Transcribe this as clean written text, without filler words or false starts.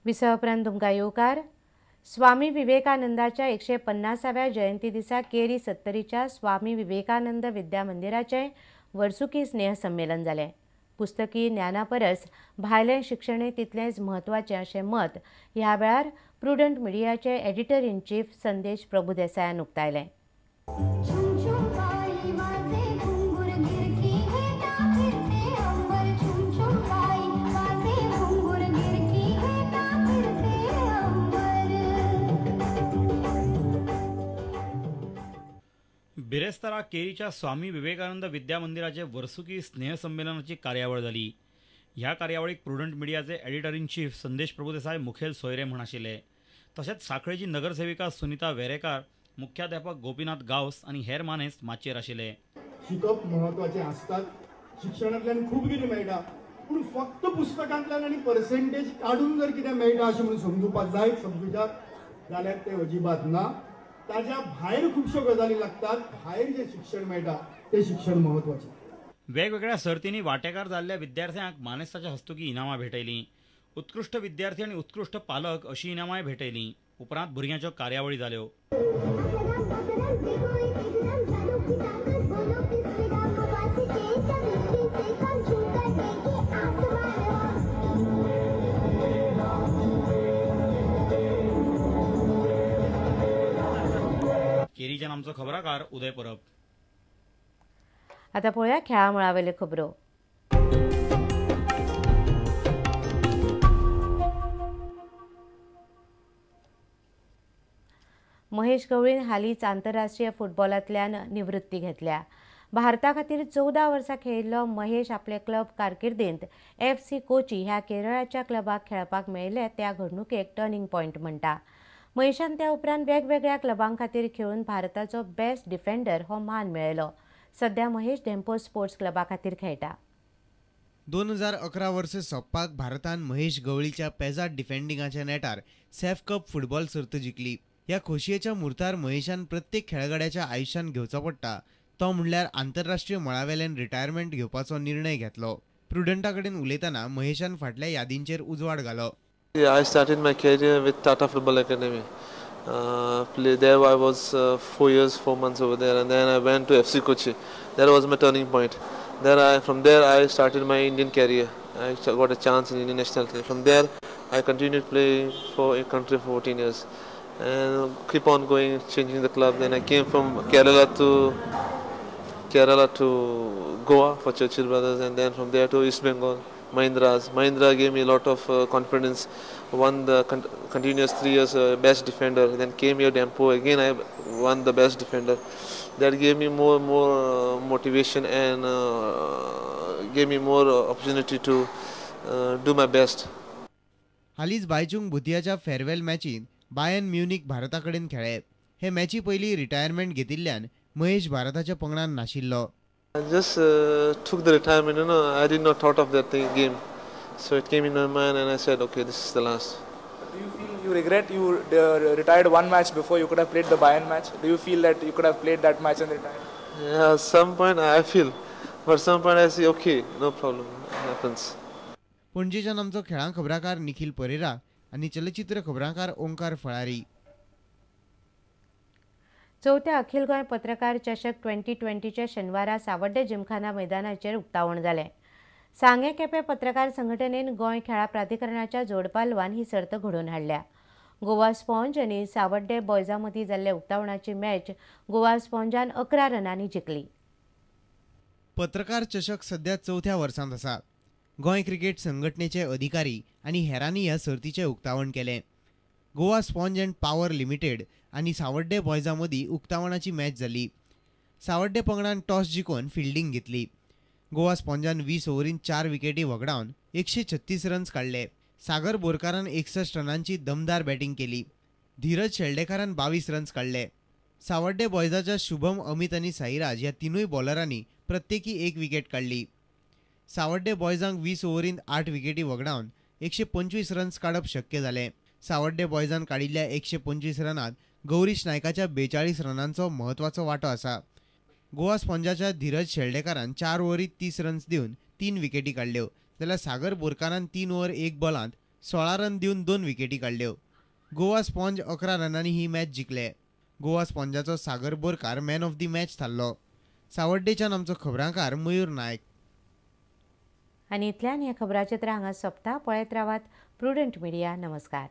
विसवा उपरांत तुमकां येवकार. स्वामी विवेकानंदाच्या 150व्या जयंती दिसा केरी सत्तरीच्या स्वामी विवेकानंद विद्या मंदिराचें वर्सुकी स्नेहसंमेलन जालें. पुस्तकी ज्ञाना परस भायलें शिक्षणय तितलेंच म्हत्वाचें अशें मत ह्या वेळार प्रुडंट मिडियाचे एडिटर इन चीफ संदेश प्रभुदेसायान उक्तायलें. बिरेस्तारा केरीच्या स्वामी विवेकानंद विद्या मंदिराचे वर्सुकी स्नेहसंमेलनाची कार्यावळ जाली. ह्या कार्यावळीक prudent मिडियाचे editor in chief Sandesh Prabhudesai मुखेल सोयरे म्हूण आशिल्ले. तशेंच सांखळेची नगरसेविका सुनिता वेरेकार, मुख्याध्यापक गोपीनाथ गावस आनी हेर मानेस्त माचयेर आशिल्ले. शिकप म्हत्वाचें आसतात, शिक्षणांतल्यान खूब कितें मेळटा, पूण फक्त पुस्तकांतल्यान आनी पर्सेंटेज काडून जर कितें मेळटा अशें म्हणून समजुपाक जाय समजुच्यात जाल्यार तें अजिबात ना. ताज्या भायर खुबश्यो गजाली लागतात, भायर जें शिक्षण मेळटा तें शिक्षण म्हत्वाचें. वेगवेगळ्या सर्तींनी वांटेकार जाल्ल्या विद्यार्थ्यांक मानेस्ताच्या हस्तुकीं इनामां भेटयलीं. उत्कृश्ट विद्यार्थी आनी उत्कृश्ट पालक अशीं इनामांय भेटयलीं. उपरांत भुरग्यांच्यो कार्यावळी जाल्यो. केरीच्यान आमचो खबराकार उदय परब. आता पळोवया खेळा मळावेल्यो खबरो. महेश गवळीन हालींच आंतरराष्ट्रीय फुटबॉलांतल्यान निवृत्ती घेतल्या. भारता खातीर 14 वर्सां खेळिल्लो महेश आपले क्लब कारकिर्दींत FC Kochi ह्या केरळाच्या क्लबाक खेळपाक मेळिल्ले त्या घडणुकेक टर्निंग पॉयंट म्हणटा. महेशान त्या उपरांत वेगवेगळ्या क्लबां खातीर खेळून भारताचो बेस्ट डिफेंडर हो मान मेळयलो. सध्या महेश धेंपो स्पोर्ट्स क्लबा खातीर खेळटा. 2011 वर्स सोंपपाक भारतान महेश गवळीच्या पेजाद डिफेंडिंगाच्या नेटार सॅफ कप फुटबॉल सर्त जिखली. ह्या खोशयेच्या मुहूर्तार महेशान प्रत्येक खेळगड्याच्या आयुश्यान घेवचो पडटा तो म्हणल्यार आंतरराष्ट्रीय मळावेल्यान रिटायरमेंट घेवपाचो निर्णय घेतलो. प्रुडंटा कडेन उलयतना महेशान फाटल्या यादींचेर उजवाड घालो. I started my career with Tata Football Academy. There I was 4 years, 4 months over there, and then I went to FC Kochi. That was my turning point. From there I started my Indian career. I got a chance in Indian national team. From there I continued playing for a country for 14 years, and keep on going, changing the club. Then I came from Kerala to Goa for Churchill Brothers, and then from there to East Bengal. Mahindra gave me a lot of confidence, won the continuous 3 years best defender, then came here Dempo, again I won the best defender. That gave me more motivation and gave me more opportunity to do my best. हालींच Bhaichung भुतियाच्या farewell मॅचींत Bayern Munich भारता कडेन खेळ्ळे. हे मॅची पयलीं retirement घेतिल्ल्यान Mahesh भारताच्या पंगडान नाशिल्लो. I just took the retirement, you know, I did not thought of that thing, game. So it came in my mind and I said, okay, this is the last. Do you feel you regret you retired one match before you could have played the Bayern match? Do you feel that you could have played that match and retired? Yeah, some point I feel, but some point I say, okay, no problem, it happens. पणजेच्यान आमचो खेळां खबराकार निखिल परेरा आनी चलचित्र खबराकार ओंकार फळारी. चवथ्या अखिल गोंय पत्रकार चषक 2020चे शेनवारा सावड्डे जिमखाना मैदानाचेर उक्तावण जालें. सांगें केपें पत्रकार संघटनेन गोंय खेळां प्राधिकरणाच्या जोडपालवान ही सर्त घडोवन हाडल्या. गोवा स्पॉन्ज आनी सावड्डे बॉयजा मदीं जाल्ल्या उक्तावणाची मॅच गोवा स्पॉन्जान 11 रनांनी जिखली. पत्रकार चषक सध्या चवथ्या वर्सांत आसा. गोंय क्रिकेट संघटनेचे अधिकारी आनी हेरांनी ह्या सर्तीचें उक्तावण केलें. Goa sponge and power limited आनी सावड्डे बॉयजा मदीं उक्तावणाची मॅच जाली. सावड्डे पंगडान टॉस जिखून फिल्डिंग घेतली. गोवा स्पॉन्जान 20 ओव्हरींत 4 विकेटी वगडावन 136 रन्स काडले. सागर बोरकारान 61 रनांची दमदार बॅटिंग केली. धीरज शेल्डेकारान 22 रन्स काडले. सावड्डे बॉयजाच्या शुभम, अमित आनी साईराज ह्या तिनूय बॉलरांनी प्रत्येकी 1 विकेट काडली. सावड्डे बॉयजांक 20 ओव्हरींत 8 विकेटी वगडावन 125 रन्स काडप शक्य जालें. सावड्डे बॉयजान काडिल्ल्या 125 रनांत गौरीश नायकाच्या 42 रनांचो म्हत्वाचो वांटो आसा. गोवा स्पॉन्जाच्या धीरज शेल्डेकारान 4 ओव्हरीत 30 रन्स दिवन 3 विकेटी काडल्यो, जाल्यार सागर बोरकारान 3 ओव्हर 1 बॉलांत 16 रन दिवन 2 विकेटी काडल्यो. गोवा स्पॉन्ज 11 रनांनी ही मॅच जिखले. गोवा स्पॉन्जाचो Sagar Borkar man of the match थारलो. सावड्डेच्यान आमचो खबरांकार मयूर नायक. आनी इतल्यान हें खबराचित्र हांगा सोंपता. पळयत रावात प्रुडंट मिडिया. नमस्कार.